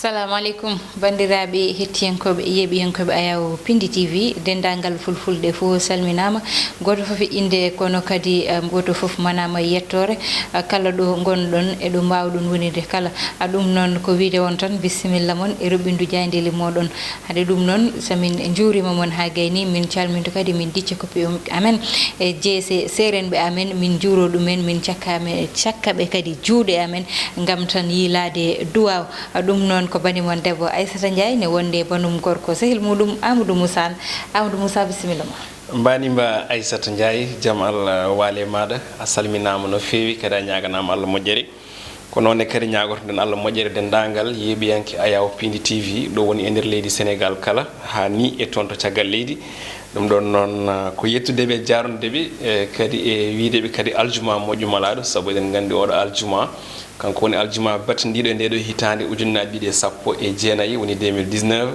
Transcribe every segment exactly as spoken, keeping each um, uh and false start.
Assalamu aleykum, banndiraaɓe hettiyankooɓe, yeeɓiyankooɓe Ayaw Pindi T V, denndaangal fulfulde fof salminaama. Gooto fof e innde, kono kadi, eh, gooto fof manaama e yettoore. Eh, kala ɗo ngonɗon, eɗo mbaawɗon wonirde kala. A ɗum noon ko wiyde on tan, bisimilla mon e roɓɓindu jaayndeeli mooɗon. Hade ɗum noon, so min njuuriima mon haa gayni, min calminto kadi, min dicca koppi amen e jeese seerenɓe amen, min njuuro ɗumen, min cakka me-, cakka ɓe kadi juuɗe amen, ngam tan yiilaade duwaaw. Ɗum noon ko bani mon debbo Aissata Ndiaye ne wonde e banum gorko sehil muɗum Amadou Moussa. Amadou Moussa, bisimilla ma. Mbanimba Aissata Ndiaye, jam Allah waale maaɗa. A salminaama no feewi, kadi a ñaaganaama Allah moƴƴere. Ko noon ne kadi ñaagotoɗen Allah moƴƴere denndaangal yeeɓiyanke Ayaw Pindi T V, ɗo woni e nder leydi Senegaal kala, haa ni e toon to caggal leydi. Ɗum ɗoon noon, ah, ko yettude ɓe, jaarude ɓe, eh, kadi e wiyde ɓe kadi aljuma moƴƴo malaaɗo, sabu eɗen nganndi oɗo aljuma, kanko woni aljuma battindiiɗo e ndeeɗo hitaande ujunnaji ɗiɗi e sappo e jeenayi, woni deux mille dix-neuf.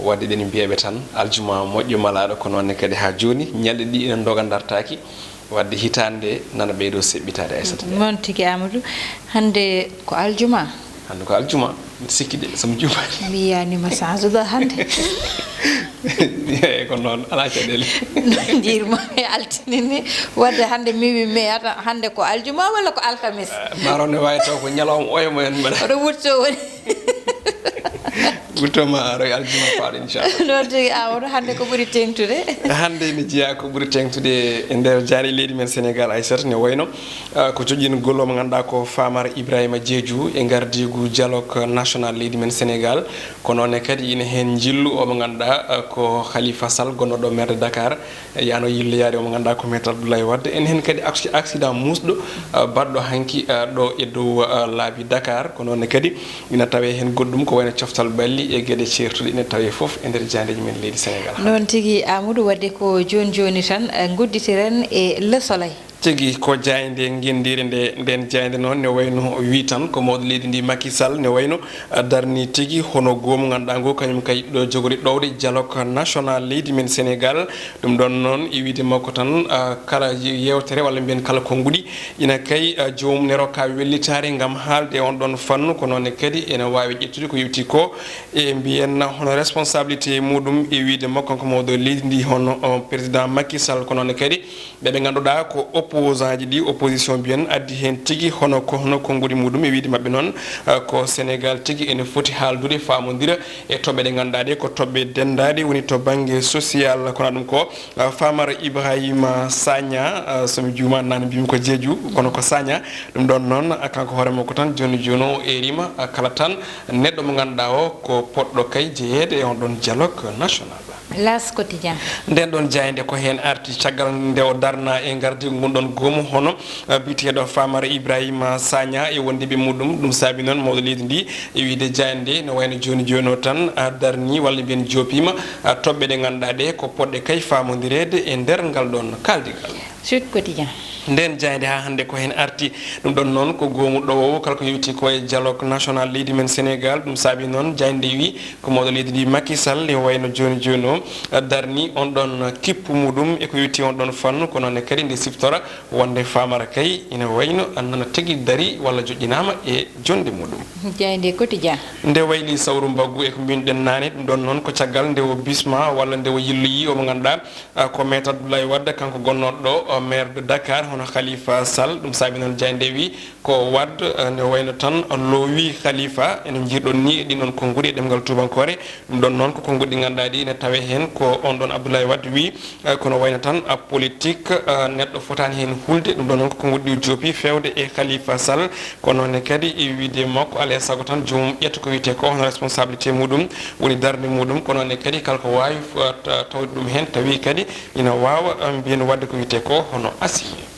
Wadde eɗen mbiya ɓe tan aljuma moƴƴo malaaɗo, ko noon ne kadi haa jooni, ñalɗi ɗi ina ndoga dartaaki. Wadde hitaande nana ɓeydo seɓɓitaade, Aissata Ndiaye. Noon tigi, Amadou. Hannde ko aljuma? Hannde ko aljuma, mbiɗa sikki de, so mi juumaani. Mi yiyaani ma change ɗo hannde. Eey, ko noon, alaa caɗeele. No njiirma e altine ni, wadde hannde mi wi mi yiyata hannde ko aljuma walla ko alhamis? Eh, maro ne waawi taw ko ñalawma oya mo en mbaɗa. Oɗo wutto woni. Wutto ma aroy aljuma paaɗo, inchallah. Noon tigi, Amadou, hannde ko ɓuri teeŋtude? Hannde ene jeyaa ko ɓuri teeŋtude e nder jaari leydi men Senegaal, Aissata, ne wayno, ah, ko joƴƴingol o mo ngannduɗaa ko Famara Ibrahima Diédhiou e ngardiigu dialogue national leydi men Senegaal. Ko noon ne kadi ina heen njillu o mo ngannduɗaa, ah, ko Khalifa Sall, gonnooɗo maire de Dakar. Yaano yilloyaade o mo ngannduɗaa ko Maître Abdoulaye Wade. En heen kadi acci-, accident muusɗo, ah, baɗɗo hanki, ah, ɗo e dow, ah, laabi Dakar. Ko noon ne kadi ina tawee heen goɗɗum ko wayno coftal ɓalli e geɗe ceertuɗe ina tawee fof e nder jaayndeeji men leydi Senegaal. Noon tigi, Amadou, wadde ko jooni jooni tan, eh, ngudditiren e Le Soleil. Tigi ko jaaynde ngenndiire nde, nden jaaynde noon ne wayno wii tan ko mawɗo leydi ndi Macky Sall ne wayno, ah, darni tigi hono goomu ngannduɗaa ngu kañum kay ɗo jogori ɗowde dialogue national leydi men Senegaal. Ɗum ɗoon noon, e wiyde makko tan, ah, kala ye-, yeewtere walla mbiyen kala konnguɗi, ina kay, ah, joomum ne rokka wellitaare ngam haalde e on ɗoon fannu, ko noon ne kadi ene waawi ƴettude ko yowti ko e mbiyen hono responsabilité muɗum, e wiyde makko kanko mawɗo leydi ndi hono, oh, président Macky Sall, ko noon ne kadi ɓe ɓe ngannduɗaa ko opposant ji ɗi, opposition mbiyen, addi heen tigi hono ko, hono konnguɗi muɗum, e wiyde maɓɓe noon, ah, ko Senegaal tigi ene foti haaldude, faamondira e toɓɓe ɗe ngannduɗaa ɗe ko toɓɓe denndaaɗe, woni to bannge social, kono ɗum ko, ah, Famara Ibrahima Sagna, ah, so mi juumaani naane mbiymi ko Diédhiou, kono ko Sagna. Ɗum ɗoon noon, ah, kanko hoore makko tan jooni jooni o eerima, ah, kala tan neɗɗo mo ngannduɗaa o ko potɗo kay jeyeede e on ɗoon dialogue national. L'As Quotidien. Nden ɗoon jaaynde ko heen arti caggal nde o darna e ngardiigu ngun ɗoon goomu hono, eh, biyeteeɗo Famara Ibrahima Sagna e wondiiɓe muɗum. Ɗum saabi noon mawɗo leydi ndi e wiyde jaaynde no wayno jooni jooni o tan, ah, darni walla mbiyen joopiima, ah, toɓɓe ɗe ngannduɗaa ɗe ko potɗe kay faamondireede e nder ngal ɗoon kaaldigal. Sud Quotidien. Nden jaaynde haa hannde ko heen arti. Ɗum ɗoon noon ko goomu ɗowoowo kala ko yowti ko e dialogue national leydi men Senegaal. Ɗum saabi noon jaaynde wi ko mawɗo leydi ndi Macky Sall e wayno jooni jooni o darni on ɗoon kippu muɗum e ko yowti on ɗoon fannu, ko noon ne kadi nde siftora wonde Famara kay ina wayno nana tigi dari walla joƴƴinaama e jonnde muɗum. Jaaynde Quotidien. Nde wayli sawru mbaggu e ko mbinɗen naane, ɗum ɗoon noon ko caggal nde o bisma walla nde o yilloyi o mo ngannduɗaa, ah, ko Maître Abdoulaye Wade, kanko gonnooɗo ɗo, ah, maire de Dakar, hono Khalifa Sall. Ɗum saabi noon jaaynde wi ko Wade, ah, ne wayno tan loowi Khalifa, ene njirɗon ni e ɗin noon konnguɗi e ɗemngal tuubankoore. Ɗum ɗoon noon ko konnguɗi ɗi ngannduɗaa ɗi ene tawee heen ko on ɗoon Abdoulaye Wade wi, ah, kono wayno tan, ah, politique, ah, neɗɗo fotaani heen hulde. Ɗum ɗoon noon ko konnguɗi ɗi joopi feewde e Khalifa Sall. Kono ne kadi e wiyde makko alaa e sago tan joomum ƴetta ko wiyetee ko hono responsabilité muɗum, woni darnde muɗum, kono ne kadi kala ko waawi, ah, ta-, tawde ɗum heen, tawi kadi ina waawa, ah, mbiyen waɗde ko wiyetee ko hono assigné.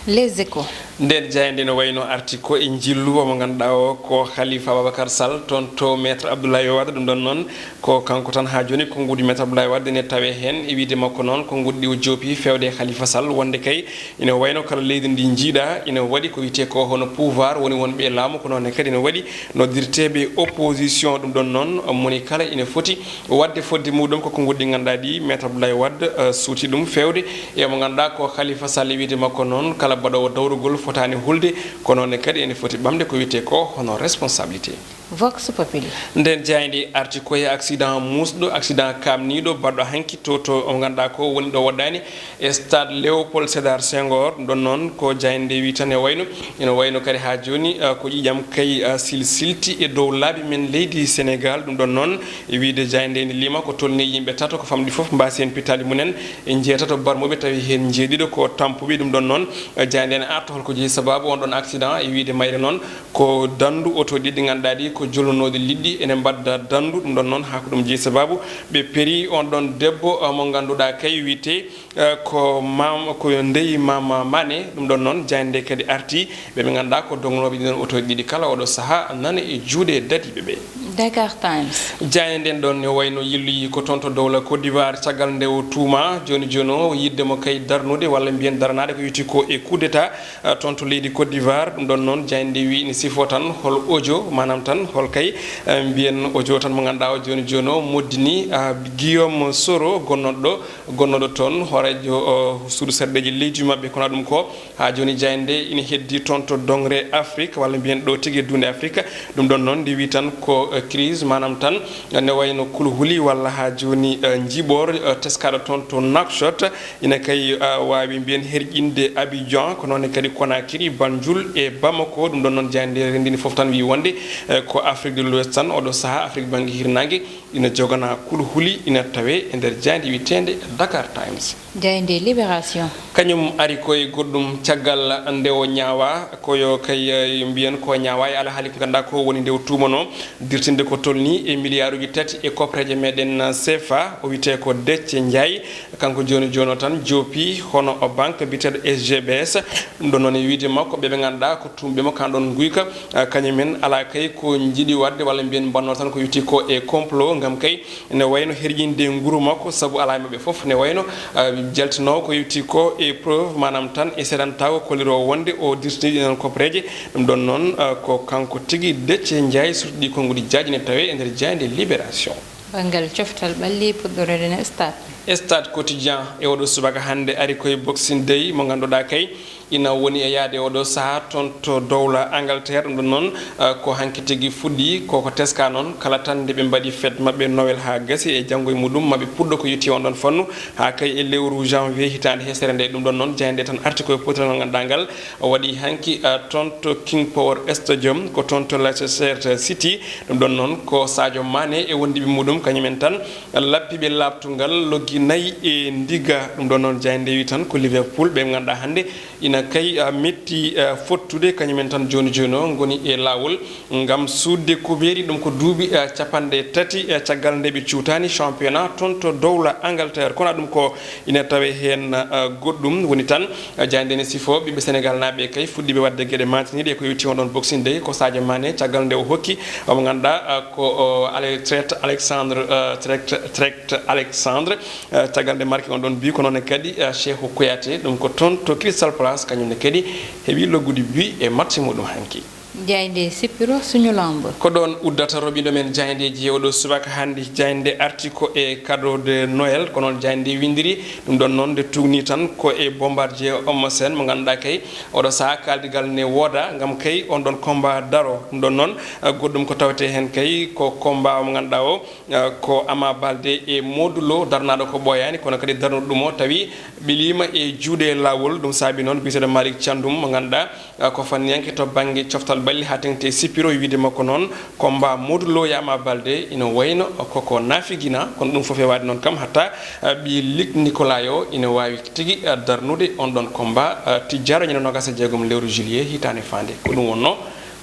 Les Échos. Nden jaaynde no wayno arti ko e njillu o mo ngannduɗaa o ko Khalifa Ababacar Sall, toon to Maître Abdoulaye Wade. Ɗum ɗoon noon ko kanko tan haa jooni konnguɗi Maître Abdoulaye Wade ne tawee heen. E wiyde makko noon konnguɗi ɗi o joopi feewde e Khalifa Sall, wonde kay ina wayno kala leydi ndi njiiɗaa ina waɗi ko wiyetee ko hono pouvoir, woni wonɓe e laamu, ko noon ne kadi ina waɗi noddirteeɓe opposition. Ɗum ɗoon noon moni kala ina foti waɗde fodde muɗum ko konnguɗi ɗi ngannduɗaa ɗi Maître Abdoulaye Wade, eh, suuti ɗum feewde e mo ngannduɗaa ko Khalifa Sall. E wiyde makko noon kala baɗoowo dawrugol fotaani hulde, ko noon ne kadi ene foti ɓamde ko wiyetee ko hono responsabilité. Vox Populi. Nden jaaynde arti ko e accident muusɗo, accident kaamniiɗo baɗɗo hanki to, to o ngannduɗaa ko woni ɗo woɗɗaani e stade Léopold Sédar Senghor. Ɗum ɗon noon ko jaaynde wi tan e wayno, ina wayno kadi haa jooni, ah, ko ƴiiƴam kay, ah, silsilti e dow laabi men leydi Sénégal. Ɗum ɗon noon e wiyde jaaynde ene lima ko tolni yimɓe tato ko famɗi fof mbaasi heen pittaali mumen e njeetato barmuɓe tawi heen njeeɗiɗo ko tampuɓe. Ɗum ɗon noon, ah, jaaynde ene arta holko jeyi sabaabu on ɗon accident e wiyde mayre noon. Ko danndu oto ɗiɗi ngannduɗaa ɗi ko jolnonooɗi liɗɗi ene mbadda danndu. Ɗum ɗon noon haa ko ɗum jeyi sabaabu ɓe peri on ɗon debbo, eh, mo ngannduɗaa kay wiyetee, eh, ko maam, ko ndeyi maama Mané. Ɗum ɗon noon jaaynde kadi arti ɓe ɓe ngannduɗaa ko dognooɓe ɗiɗon oto ɗiɗi kala oɗo sahaa nana e juuɗe dadiiɓe ɓe. Dakar Times. Jaaynde nden ɗon ne wayno yilluyi ko toon to dowla Côte d'Ivoire caggal nde o tuuma jooni jooni o yiɗde mo kay darnude walla mbiyen daranaade ko yowiti ko e coup d'état. Ah, toon to leydi Côte d'Ivoire. Ɗum ɗon noon jaaynde wi ne sifo tan hol audio, maanaam tan hol kay, eh, mbiyen audio tan mo ngannduɗaa o jooni jooni o moddini, ah, Guillaume Soro gonnooɗo, gonnooɗo toon hooreejo, oh, suudu sarɗeeji leydi maɓɓe. Kono ɗum ko haa jooni jaaynde ine heddi toon to dongre Afrique walla mbiyen ɗo tigi e duunde Afrique. Ɗum ɗon noon nde wi tan ko, eh, crise, maanaam tan ne wayno kulhuli walla haa jooni, eh, njiiɓoor, eh, teskaaɗo toon to Nouakchott. Ina kay, ah, waawi mbiyen herƴinde Abidjan, ko noon kadi Conakry, Banjul e Bamako. Ɗum ɗon noon jaaynde renndini fof tan wi wonde, eh, ko Afrique de l'Ouest tan, oɗo sahaa Afrique bannge hirnaange ina jogana kulhuli ina tawe e nder jaaynde wiyeteende Dakar Times. Jaaynde Libération. Kañum ari ko e goɗɗum caggal nde o ñaawa, ko yo kay, eh, mbiyen ko ñaawa e alhaali ko ngannduɗaa ko woni nde o tuumanoo dirtinde ko tolni e miliyaaruuji tati e koppareeje meɗen C F A, o wiyetee ko Déthié Ndiaye. Kanko jooni jooni o tan joopi hono o banque biyeteeɗo S G B S. Ɗum ɗon noon e wiyde makko ɓe ɓe ngannduɗaa ko tuumɓe mo kan ɗon nguyka, ah, kañumen alaa kay ko njiɗi waɗde walla mbiyen mbannoo tan ko yowiti ko e complot ngam kay ne wayno herƴinde nguru makko sabu alaa e maɓɓe fof ne wayno, ah, jaltinoowo ko yowiti ko e preuve maanaam tan e seedantaako kolliroowo wonde o dirtini ɗi noon koppareeje. Ɗum ɗon noon, ah, ko kanko tigi Déthié Ndiaye surɗi konnguɗi jaaji ne tawee e nder jaaynde Libération. Banngal coftal ɓalli puɗɗoreɗen e stade. Stade Quotidien e oɗo subaka hannde ari koye Boxing Day mo ngannduɗaa kay ina woni e yaade oɗo sahaa toon to dowla Angleterre. Ɗum ɗon noon, eh, ko hanki tigi fuɗɗi, koko teska noon kala tan nde ɓe mbaɗi fête maɓɓe Noël haa gasi e janngo e muɗum maɓe puɗɗo ko yetti on ɗon fannu haa kay e lewru janvier hitaande hesere nde. Ɗum ɗon noon jaaynde tan arti koye potiral ngal ngannduɗaa ngal o waɗi hanki, eh, toon to King Power Stadium, ko toon to Leicester City. Ɗum ɗon noon ko Sadio Mané e wondiɓe muɗum, kañumen tan lappiɓe laaɓtungal loggi nayi e ndiga. Ɗum ɗon noon jaaynde wi tan ko Liverpool, ɓe ngannduɗaa hannde ina kay, ah, metti, ah, fottude, kañumen tan jooni jooni o ngoni e laawol ngam suuɗde kubeeri. Ɗum ko duuɓi, ah, capanɗe tati, ah, caggal nde ɓe cuutaani championnat toon to dowla Angleterre. Kono ɗum ko ina tawe heen, ah, goɗɗum woni tan, ah, jaaynde ne sifo ɓiɓɓe Senegal naaɓe kay fuɗɗiiɓe waɗde geɗe maantiniiɗe ko yowiti on ɗon Boxing Day ko Sadio Mané caggal nde o hokki omo ngannduɗaa, ah, ko o Ale-, Trent Alexandre, ah, Trent, Trent Alexandre, ah, caggal nde marki on ɗon bi ko noon kadi, ah, Cheikhou Kouyaté ɗum ko toon to Crystal Palace kañum ne kadi heɓi loggude bi e match muɗum hanki. Jaaynde sippiro suñu lamb. Ko ɗoon uddata roɓindo men jaayndeeji e oɗo subaka hannde. Jaaynde arti ko e cadeau de Noël, ko noon jaaynde windiri. Ɗum ɗon noon nde tugni tan ko e Bombardier Eumeu Sène mo ngannduɗaa kay oɗo sahaa kaldigal ne wooda ngam kay on ɗon combat daro. Ɗum ɗon noon, eh, goɗɗum ko tawetee heen kay ko combat mo ngannduɗaa o, eh, ko Ama Baldé e Modou Lo darnaaɗo ko ɓooyaani kono kadi darnuɗo ɗum o tawi ɓiliima e juuɗe laawol. Ɗum saabi noon biyeteeɗo Malick Thiandoum mo ngannduɗaa, ah, ko fanniyanke to bannge coftal ɓalli haa teŋti e sippiro, e wiyde makko noon, combat Modou Lo e Ama Baldé ina wayno koko naafigina, kono ɗum fof e waɗde noon kam hatta, ah, ɓii Luc Nicolaï o ina waawi tigi, ah, darnude on ɗon combat, ah, tijjaaɗo ñande noogas e jeegom lewru juillet hitaande faande. Ko ɗum wonnoo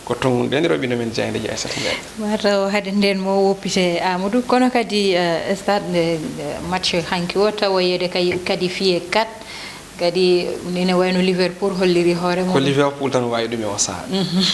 ko tongude nde roɓindo men jaayndeeji Aissata Ndiaye. Mataw hade nden mo woppite Amadou, kono kadi, eh, stade nde, eh, match hanki o tawa yeede kay, kadi fiye quatre. Kadi ina wayno Liverpool holliri hoore ko mum. Liverpool tan wawi ɗum e o saha.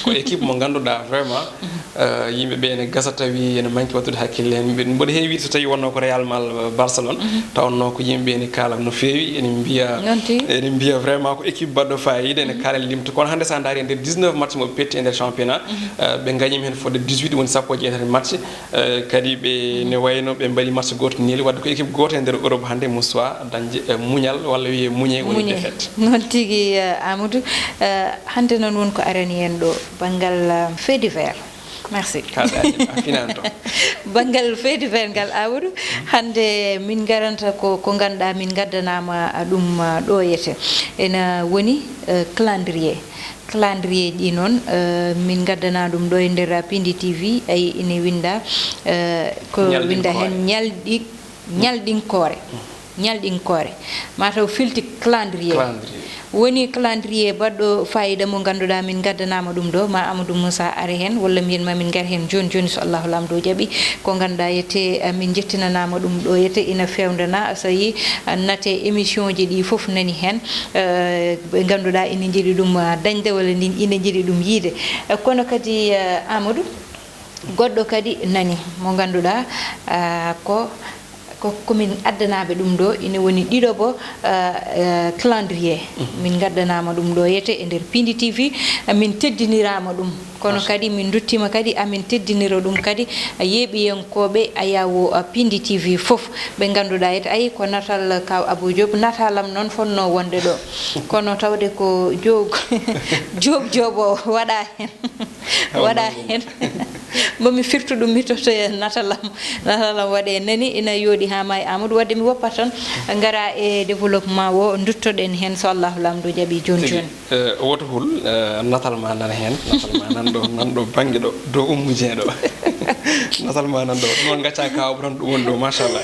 Ko équipe mo ganduɗa vraiment, eh, yimɓe ɓe ene gasa tawi ene manki wattude hakkille hen. Mbiɗa, mboɗo heewi wiide so tawi wonno ko Real mal Barcelone, tawanno ko yimɓe ene kaala no feewi, ene mbiya, noon tigi, ene mbiya vraiment ko équipe baɗɗo fayida, ene kaala ene limta. Kono hannde sa daari e nder dix-neuf match mo ɓe petti e nder championnat, eh, ɓe gañima hen fodde dix-huit, woni sappo e jeetati match. Eh, kadi ɓe ne wayno ɓe mbaɗi match goto neli, wadde ko équipe goto e nder Europe hannde muswa dañde, eh, muñal walla wiye muñe woni défaite. Noon tigi, eh, Amadou, eh, hannde noon won ko arani en ɗo banngal, eh, fait divers. Merci. Ka daɗi a finan to. Banngal feyde fen ngal, Amadou, hannde min ngaranta ko ko ngannduɗaa min ngaddanaama ɗum ɗo yete. Ena woni eh, calendrier. Calendrier ji noon eh, min ngaddana ɗum ɗo e nder Pindi T V, ay ene winnda eh, ko winnda heen ñalɗi ñalɗinkoore. Ñalɗinkoore. Mataw filti calendrier. Woni calendrier baɗɗo fayida mo ngannduɗaa min ngaddanaama ɗum ɗo, ma Amadou Moussa are heen, walla mbiyen ma min ngar heen jooni jooni so Allahu Laamɗo jaɓi. Ko ngannduɗaa yete eh, min njettinanaama ɗum ɗo yete ina fewndana so yi eh, nate émission ji ɗi fof nani heen. Eh, ɓe ngannduɗaa ina njiɗi ɗum eh, dañde walla ina njiɗi ɗum yiide. Eh, kono kadi eh, Amadou, goɗɗo kadi nani mo ngannduɗaa eh, ko ko komin addanaaɓe ɗum ɗo ina woni ɗiɗo bo eh, eh, calendrier. Min ngaddanaama ɗum ɗo yete e nder Pindi T V. Eh, min teddiniraama ɗum, kono kadi min nduttima kadi amin teddiniro ɗum kadi eh, yeeɓiyankooɓe ayawo eh, Pindi T V fof, ɓe ngannduɗaa yete ayi ko natal kaw Abou Diop. Natalam noon fotnoo wonde ɗo, kono tawde ko joog joog jooɓo waɗa heen. Waɗa heen. Mbomi firtu ɗum mi totta natalam. Natalam waɗe nani ina yooɗi haa maayi, Amadou, waɗde mi woppat tan ngara e développement o, nduttoɗen heen so Allahu Laamɗo jaɓi jooni jooni. Eh, woto hul eh, natal ma nan heen, natal ma nan ɗo nan ɗo bannge ɗo dow ummujee ɗo. Natal ma nan ɗo noon ngacca kaw tan ɗum woni ɗo, machallah.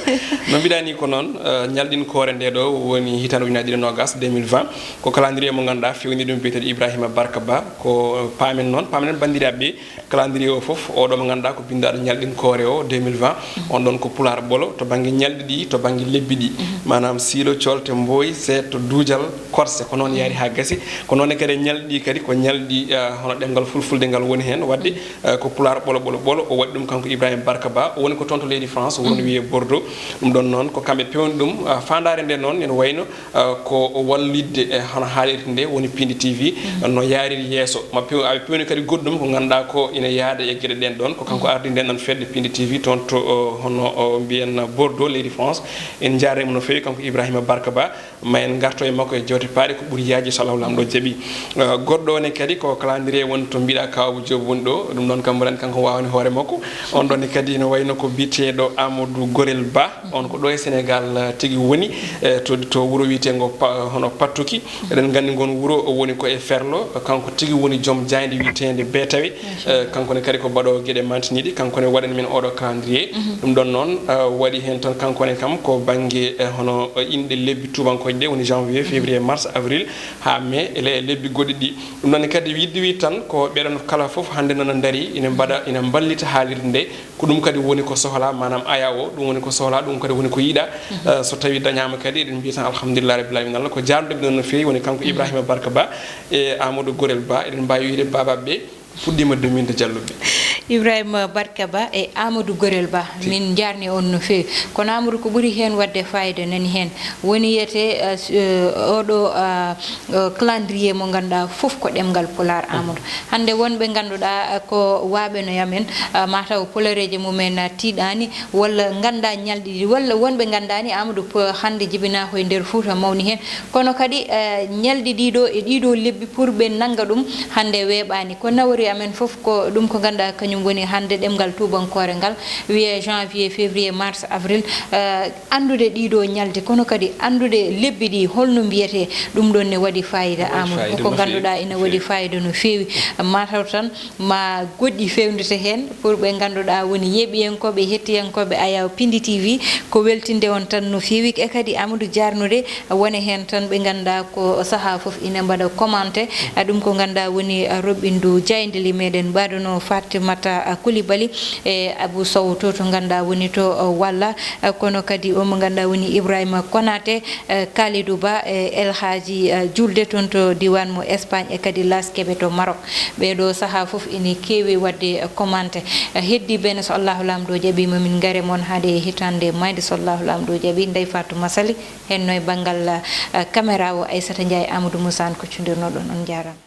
No mbiɗa ni ko noon eh, ñalɗinkoore nde ɗo woni hitande ujunaaji ɗiɗi e noogas, deux mille vingt. Ko calendrier mo ngannduɗaa fewni ɗum biyeteeɗo Ibrahima Barka Ba. Ko paamen noon, paamen banndiraaɓe, calendrier o fof oɗo mo ngannduɗaa ko binndaaɗo ñalɗinkoore o deux mille vingt. On ɗon ko pulaar ɓolo to bannge ñalɗi ɗi, to bannge lebbi ɗi. Maanaam siilo, colte, mbooyi, seeto, duujal, korse, ko noon yaari haa gasi. Ko noon kadi e ñalɗi ɗi kadi ko ñalɗi eh, hono ɗemngal fulfulde ngal woni heen, waɗde eh, ko pulaar ɓolo ɓolo ɓolo. O waɗi ɗum kanko Ibrahima Barka Ba, o woni ko toon to leydi France, wuro no wiyee Bordeaux. Ɗum ɗon noon ko kamɓe pewni ɗum. Eh, faandaare nde noon ene wayno eh, ko wallitde e hono haalirde nde woni Pindi T V no yaariri yeeso. Ma pew aɓe pewni kadi goɗɗum ko ngannduɗaa ko ina yaada e geɗe ɗen ɗon. Ko kanko ardi nden ɗon fedde Pindi T V toon to eh, hono eh, mbiyen Bordeaux, leydi France. En njaarniima no feewi kanko Ibrahima Barka Ba. Ma en ngarto e makko e jewte paaɗe ko ɓuri yaaji so Allahu Laamɗo jaɓi. Eh, goɗɗo o ne kadi ko calendrier woni to mbiɗa kaw Abou Diop woni ɗo. Ɗum ɗon kam mbaɗani kanko waawani hoore makko. On ɗon ne kadi no wayno ko biyeteeɗo Amadou Gorel Ba. On ko ɗo e Sénégal eh, tigi woni eh, to, to wuro wiyeteengo Pa- hono Pattuki. Eɗen nganndi ngon wuro o woni ko e Ferlo. Kanko tigi woni joom jaaynde wiyeteende Beetawe. Eh, kanko ne kadi ko baɗoowo geɗe mantiniiɗe. Kanko ne waɗani men oɗo calendrier. Ɗum ɗon noon eh, waɗi heen tan kanko ne kam ko bannge eh, hono eh, inɗe lebbi tuubankooje ɗe woni janvier, février, mars, avril, haa mai, e le- e lebbi goɗɗi ɗi. Ɗum ɗon ne kadi yidde wi tan ko ɓeɗon kala fof hannde nana ndari ina mbaɗa ina mballita haalirde nde. Ko ɗum kadi woni ko sohla, maanaam aya o ɗum woni ko sohla, ɗum kadi woni ko yiɗa. Eh, so tawi dañama kadi eɗen mbiya tan alhamdulillah rabbil alamin. Allah ko jarnude ɓe noon no feewi woni kanko Ibrahima Barka Ba e Amadou Gorel Ba, eɗen mbawi wiyde babaɓe ɓe puɗɗima dominde jalluɓe. Ibrahima Barka Ba e Amadou Gorel Ba, min jarni on no feewi. Kono Amadou, ko ɓuri heen waɗde fayida nani heen woni yete eh, s- eh, oɗo eh, eh, calendrier mo ngannduɗaa fof ko ɗemngal pulaar, Amadou. Hannde wonɓe ngannduɗaa eh, ko waaɓe no yamen, eh, mataw polareeje mumen eh, tiiɗaani, walla ngannda ñalɗi ɗi, walla wonɓe nganndaani, Amadou, po- hannde jibinaa ko e nder Fuuta mawni heen. Kono kadi eh, ñalɗi ɗiɗo e ɗiɗo lebbi pour ɓe nannga ɗum hannde weeɓaani. Ko nawori amen fof ko ɗum ko ngannduɗaa kañum woni hannde ɗemngal tuubankoore ngal, wiyee janvier, février, mars, avril. Eh, anndude ɗiɗo ñalɗi, kono kadi anndude lebbi ɗi holno mbiyetee, ɗum ɗon ne waɗi fayida. Amadou, koko ngannduɗaa ina waɗi fayida no feewi. Mataw tan ma goɗɗi fewndete heen pour ɓe ngannduɗaa woni yeeɓiyankooɓe, hettiyankooɓe Ayaw Pindi T V, ko weltinde on tan no feewi. E kadi Amadou jarnude wone heen tan ɓe ngannduɗaa ko sahaa fof ina mbaɗa commenté. A ɗum ko ngannduɗaa woni roɓɓindu jaaynde li meɗen mbaɗuno Fatimata Coulibaly e Abou Sow to to ngannduɗaa woni to walla. Kono kadi o mo ngannduɗaa woni Ibrahima Konaté, eh, Kalidou Ba, eh, El Hadji eh, Julde toon to diwan mo Espagne, e kadi Las Kebe to Maroc. Ɓeeɗo sahaa fof ina keewi waɗde eh, commenté. Eh, heddi bene so Allahu Laamɗo jaɓiima min ngare mon haade e hitande mayde so Allahu Laamɗo jaɓi. Ndey Fatou Massaly henno e banngal eh, caméra o, Aissata Ndiaye, Amadou Moussa, koccondirno ɗon. On njaaraama.